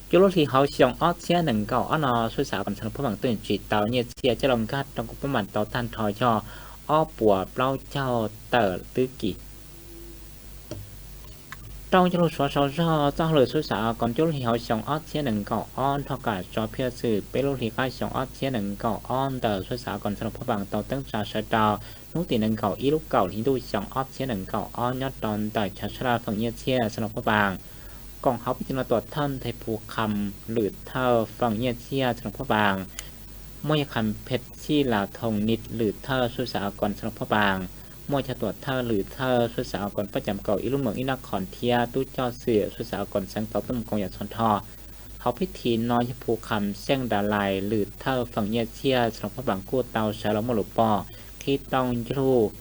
Cuaj lub hli hauv xyoo ob txhiab nees nkaum ob no, sub xav kom xeev Luas Phab Vaas tuaj yeem tsim tau nyiaj txiag coj los nkag rau Kaum Pab Mas tau tag nrho yog ob puas plaub caug tawm twb kis. Rooj cog lug suav sau zog txoj hauj lwm sub xav kom cuaj lub hli hauv xyoo ob txhiab nees nkaum ob nrog kam tso phiaj xwm peb lub hli qab xyoo ob txhiab nees nkaum ob ntawm sub xav kom xeev Luas Phab Vaas tau teeb tsa sawv rau hnub tim nees nkaum ib lub kaum hli ntuj xyoo ob txhiab nees nkaum ob nyob rau ntawm chav sab laj feem nyiaj txiag xeev Luas Phab Vaas. Koom hauv peb cov no tuam thawj nthe Phu Kham lwm thawj feem nyiaj txiag xeev Luas Phab Vaas, muaj yawg Kham Phem Xij Las Thoom Nis lwm thawj sub xav kom xeev Luas Phab Vaas, muaj cov tuam thawj lwm thawj sub xav kom pab cam kaum ib lub meem ib nab qhov thiab tub coj xwm sub xav kom xeev tau tuaj mus koom yam txhua nrho. Hauv pib thi no yawg Phu Kham Xeej Das Lais lwm thawj feem nyiaj txiag xeev Luas Phab Vaas kuj tau sawv los muaj lus pom qhib rooj cog lug.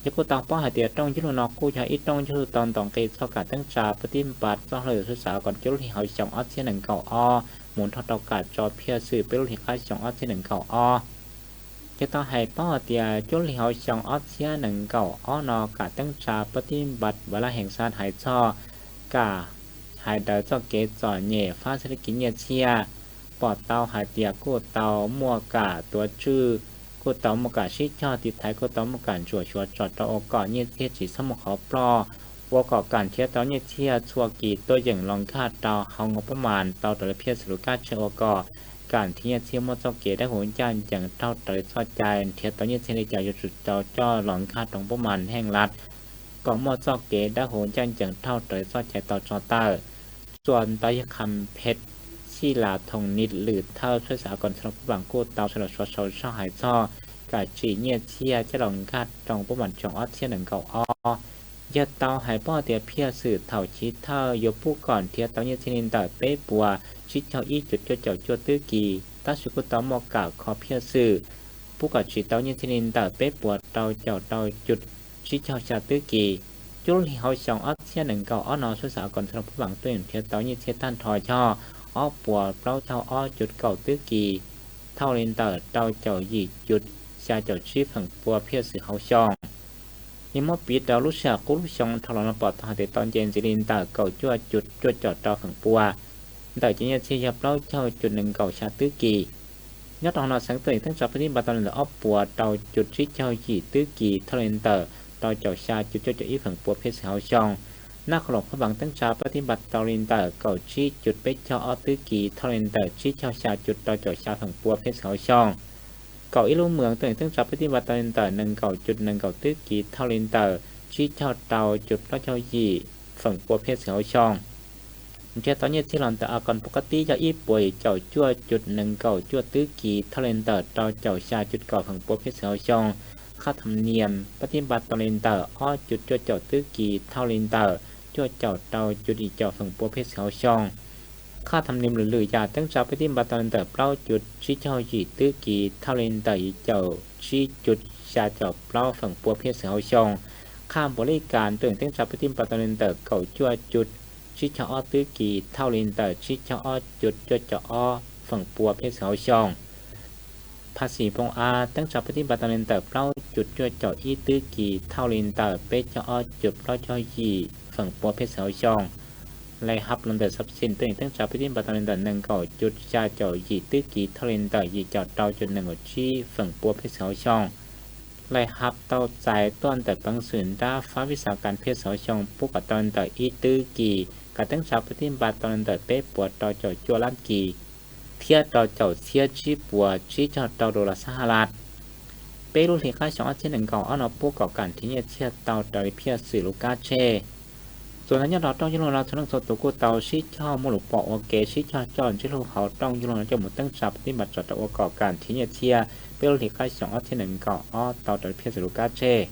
Yog kuj tau paub hais tias rooj cog lug no kuj yog ib rooj cog lug tau ntaus nqi txog kam teeb tsa pab tib npas txoj hauj lwm sub xav kom cuaj lub hli hauv xyoo ob txhiab nees nkaum ob mus nrog rau kam tso phiaj xwm peb lub hli qab xyoo ob txhiab nees nkaum ob. Yog tau hais paub hais tias cuaj lub hli hauv xyoo ob txhiab nees nkaum ob no kam teeb tsa pab tib npas Vas Laj Hees Xaj hais txog kam hais daws txoj kev txom nyem fab xab lib kiv nyiaj txiag, pom tau hais tias kuj tau muaj kam tuav tswj, kuj tau muaj kam sib cog tiv thaiv, kuj tau muaj kam ntsuam xyuas tsom rau ua kom nyiaj txiag tsis txhob muaj qhov ploj, ua kom kam nrhiav tau nyiaj txiag txhua kis tuaj yeem los nkag rau hauv Kaum Pab Mas tau raws li phiaj xwm lus kab tseg ua kom kam nrhiav nyiaj txiag muaj txoj kev dawb huv ncaj ncees raug raws li txoj cai, nrhiav tau nyiaj txiag li cas yuav tsum tau coj los nkag rau Kaum Pab Mas heej lam kom muaj txoj kev dawb huv ncaj ncees raug raws li txoj cai tau tso tawm. Txuas ntawm yawg Kham Phem Xij Las Thoom Nis lwm thawj sub xav kom xeev Luas Phab Vaas kuj tau sawv los suav sau zog hais txog kam tsim nyiaj txiag coj los nkag rau Kaum Pab Mas xyoo ob txhiab nees nkaum ob. Yog tau hais paub tias phiaj xwm thaum chiv thawj yuav pub kom nrhiav tau nyiaj txiag li ntawm peb puas tsib caug ib cum cuaj caum cuaj twb kis, tab sis kuj tau muaj kam kho phiaj xwm pub kom tsim tau nyiaj txiag li ntawm peb puas rau caum rau cum tsib caug xya twb kis. Cuaj lub hli hauv xyoo ob txhiab nees nkaum ob no sub xav kom xeev Luas Phab Vaas tuaj yeem nrhiav tau nyiaj txiag tag nrho yog ob puas plaub caug ob cum kaum twb kis, thauj li ntawm rau caum yim cum xya caum tsib feem pua phiaj xwm hauv xyoo. Yog muab piv rau lub sij hawm qub lub xyoo dhau los no pom tau hais tias tau nce ntxiv li ntawm kaum cuaj cum cuaj caum rau feem pua ntawm cov nyiaj txiag yog plaub caug cum nees nkaum xya twb kis. Nyob rau hauv no xeev tuaj yeem teeb tsa pab tib npas tau li ntawm ob puas rau cum tsib caug yim twb kis, thauj li ntawm rau caum xya cum cuaj caum ib feem pua phiaj xwm hauv xyoo. Nab Qhoos Luas Phab Vaas teeb tsa pab tib npas tau li ntawm kaum tsib cum peb caug ob twb kis, thauj li ntawm tsib caug xya cum rau caum xya feem pua phiaj xwm hauv xyoo. Kaum ib lub moos tuaj yeem teeb tsa pab tib npas tau li ntawm nees nkaum cum nees nkaum twb kis, thauj li ntawm tsib caug rau cum plaub caug yim feem pua phiaj xwm hauv xyoo. Nrhiav tau nyiaj txiag los ntawm a koos pov qab tib yog ib puas yim caum cuaj cum nees nkaum cuaj twb kis, thauj li ntawm rau caum xya cum kaum feem pua phiaj xwm hauv xyoo. Khaj tham nias pab tib npas tau li ntawm ob cum cuaj caum twb kis, thauj li ntawm cuaj caum rau cum yim caum feem pua phiaj xwm hauv xyoo. Khaj tham nias lwm lwm yam teeb tsa pab tib npas tau li ntawm plaub cum tsib caug yim twb kis, thauj li ntawm yim caum tsib cum xya caum plaub feem pua phiaj xwm hauv xyoo. Khaj npuas lij kas tuaj yeem teeb tsa pab tib npas tau li ntawm kaum cuaj cum tsib caug ob twb kis, thauj li ntawm tsib caug ob cum cuaj caum ob feem pua phiaj xwm hauv xyoo. Phaj Xis Phooj A teeb tsa pab tib npas tau li ntawm plaub cum cuaj caum ib twb kis, thauj li ntawm peb caug ob cum plaub caug yim feem pua phiaj xwm hauv xyoo. Lais Hab los ntawm Xab Xis tuaj yeem teeb tsa pab tib npas tau li ntawm nees nkaum cum xya caum yim twb kis, thauj li ntawm yim caum rau cum nees nkaum tsib feem pua phiaj xwm hauv xyoo. Lais Hab tau txais tuaj ntawm peev xwm nrab fab vij xav kas phiaj xwm hauv xyoo pub kom tau li ntawm ib twb kis, kam teeb tsa pab tib npas tau li ntawm peb puas rau caum cuaj lab kis thiab rau caum txhiab tsib puas tsib caug rau dollar xab Has Las. Peb lub hli qab xyoo ob txhiab nees nkaum ob no pub kom kam nrhiav nyiaj txiag tau raws li phiaj xwm lus kab tseg. Txuas ntawm nyob rau rooj cog lug no txhua leej txhua tus kuj tau sib cog muaj lus pom ua ke sib cog coj ntsib lug hauv rooj cog lug no coj mus teeb tsa pab tib npas tso rau ua kom kam nrhiav nyiaj txiag peb lub hli qab xyoo ob txhiab nees nkaum ob tau raws li phiaj xwm lus kab tseg.